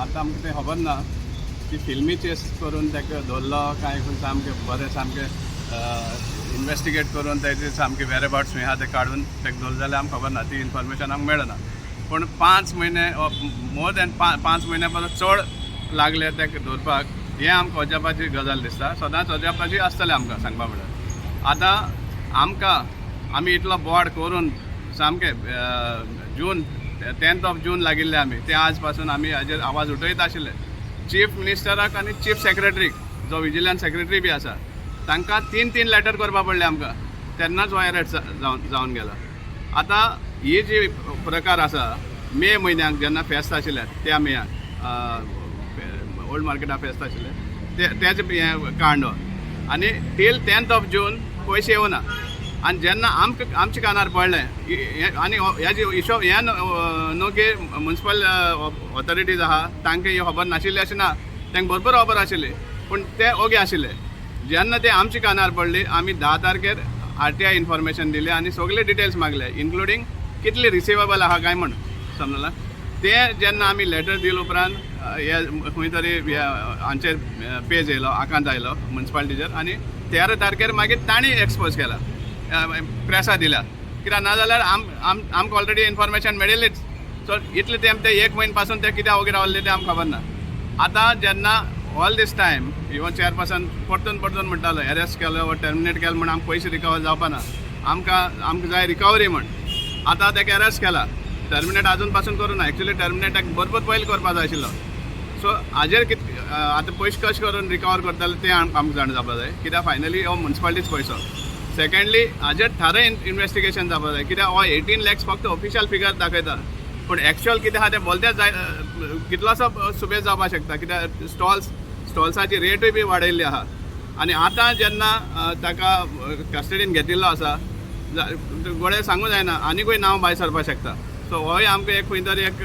आतां आमकां तें खबर ना की फिल्मी चेस करून ताका धरलो काय खंय, सामकें बरें सामकें इन्वेस्टिगेट करून तेजे सामकें वेर अबाउट्स खंय आहा तें काडून ताका धरलो जाल्यार आमकां खबर ना, ती इन्फॉर्मेशन आमकां मेळना. पूण 5 म्हयने, मोर दॅन 5 म्हयन्या परस चड लागले ताका धरपाक, हें आमकां अजापाची गजाल दिसता. सदांच अजापाची आसतलें आमकां. सांगपा म्हळ्यार आतां आमकां आमी इतलो बोवाळ करून सामकें जून, 10th of June लागिल्ले आमी ते आज पासून आमी हाजेर आवाज उठयत आशिल्ले. चीफ मिनिस्टराक आनी चीफ सेक्रेटरीक, जो विजिलन्स सेक्रेटरी बी आसा, तांकां तीन तीन लेटर करपा पडले आमकां, तेन्नाच हो एरेस्ट जावन जावन गेला. आतां ही जी प्रकार आसा, मे म्हयन्याक जेन्ना फेस्त आशिल्लें, त्या मेयाक ओल्ड मार्केटा फेस्त आशिल्लें, ते तेजें हें कांड हो. आनी टील 10th of June पयशे येवना. आनी जेन्ना आमकां आमच्या कानार पडलें आनी हेजे हिशोब हें न्हू की मुन्सिपल ऑथॉरिटीज आहा तांकां ही खबर नाशिल्ली अशें ना. तांकां बरोबर खबर आशिल्ली, पूण ते ओगे आशिल्ले. जेन्ना ते आमच्या कानार पडली, आमी 10 तारखेर आरटीआय इन्फॉर्मेशन दिली आनी सगळे डिटेल्स मागले, इन्क्लुडींग कितले रिसिवेबल आहा काय म्हण. समजला? ते जेन्ना आमी लेटर दिले उपरांत हे खंय तरी हे हांचेर पेज येयलो, आकांत आयलो मुन्सिपालिटीचेर आनी 13 तारखेर मागीर तांणी एक्सपोज केला, प्रेसा दिल्या. कित्याक नाजाल्यार आम आम आमकां ऑलरेडी इन्फॉर्मेशन मेळिल्लीच. सो इतले तेंप ते एक म्हयने पासून ते कित्याक ओगी रावल्ले तें आमकां खबर ना. आतां जेन्ना all this time even chairperson परतून परतून म्हणटालो, एरेस्ट केलो वा टर्मिनेट केलो म्हण आमकां पयशे रिकवर जावपा ना, आमकां आमकां जाय रिकवरी म्हण. आतां ताका एरेस्ट केला, टर्मिनेट आजून पासून करूं ना. एक्चुली टर्मिनेट बरोबर पयलीं करपा जाय आशिल्लो. सो हाजेर कित आतां पयशे कशें करून रिकवर करतले तें आमकां जाणा जावपा जाय, कित्याक फायनली हो मुन्सिपालिटीच पयसो. सेकंडली, हाजेर थारो इन्वेस्टिगेशन जावपा जाय, कित्याक हो 18 लॅक्स फक्त ऑफिशियल फिगर दाखयता, पूण एक्चुअल कितें आहा तें बोलतेच जाय. कितलोसो सुबेज जावपाक शकता, कित्याक स्टॉल्साची रेटूय बी वाडयल्ली आहा. आनी आतां जेन्ना ताका कस्टडीन घेतिल्लो आसा, गोडे सांगूं जायना, आनिकूय नांव भायर सरपाक शकता. सो होय आमकां एक खंय तरी एक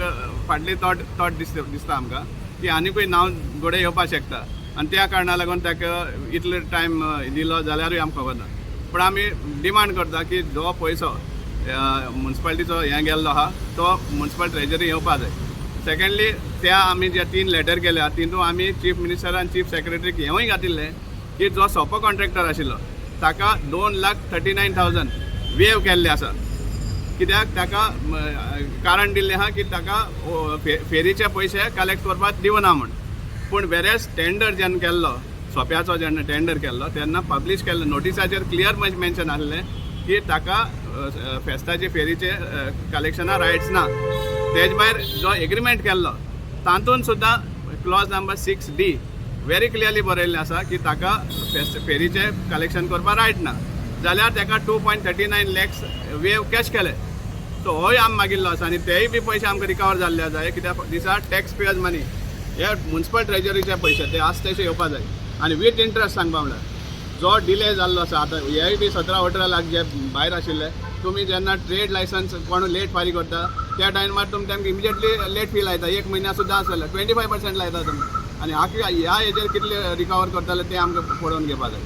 फाटली थॉट थॉट दिसता दिसता आमकां की आनिकूय नांव गोडे येवपाक शकता आनी त्या कारणा लागून ताका इतलो टायम दिलो जाल्यारूय आमकां खबर ना. पूण आमी डिमांड करता की जो पयसो मुन्सिपालिटीचो हें गेल्लो आहा, तो मुन्सिपल ट्रेजरी येवपा जाय. सेकंडली, त्या आमी जे तीन लेटर केल्या, तितून आमी चीफ मिनिस्टर आनी चीफ सेक्रेटरीक हेंवूय घातिल्लें की जो सोपो कॉन्ट्रॅक्टर आशिल्लो ताका 2,39,000 वेव केल्ले आसा, कित्याक ताका कारण दिल्लें आहा की ताका फेरीचे पयशे कलेक्ट करपाक दिवना म्हूण. पूण वेरेज टेंडर जेन्ना केल्लो, सोप्याचो जेन्ना टेंडर केल्लो, तेन्ना पब्लीश केल्लो नोटिसाचेर क्लियर मेन्शन आसलें की ताका फेस्ताचे फेरीचे कलेक्शना रायट्स ना. तेज भायर जो एग्रीमेंट केल्लो, तातूंत सुद्दां clause number 6D very clearly बरयल्लें आसा की ताका फेस्त फेरीचे कलेक्शन करपाक रायट ना. जाल्यार ताका 2.39 lakhs waive cash केले. सो होय आमी मागिल्लो आसा आनी तेय बी पयशे आमकां रिकवर जाल्ले जाय, कित्याक these are tax payers money. हे मुन्सिपल ट्रेजरीचे पयशे, ते आसा तशे येवपा जाय आनी वीथ इंट्रस्ट. सांगपा म्हणल्यार जो डिले जाल्लो आसा, आतां हेय बी 17-18 लाख जे भायर आशिल्ले, तुमी जेन्ना ट्रेड लायसन्स कोण लेट फारीक करता, त्या टायमार तुमी तांकां इमिजिएटली लेट फी लायता. एक म्हयन्या सुद्दां आसलें 25% लायता तुमी. आनी ह्या हेजेर कितले रिकवर करतले तें आमकां पळोवन घेवपा जाय.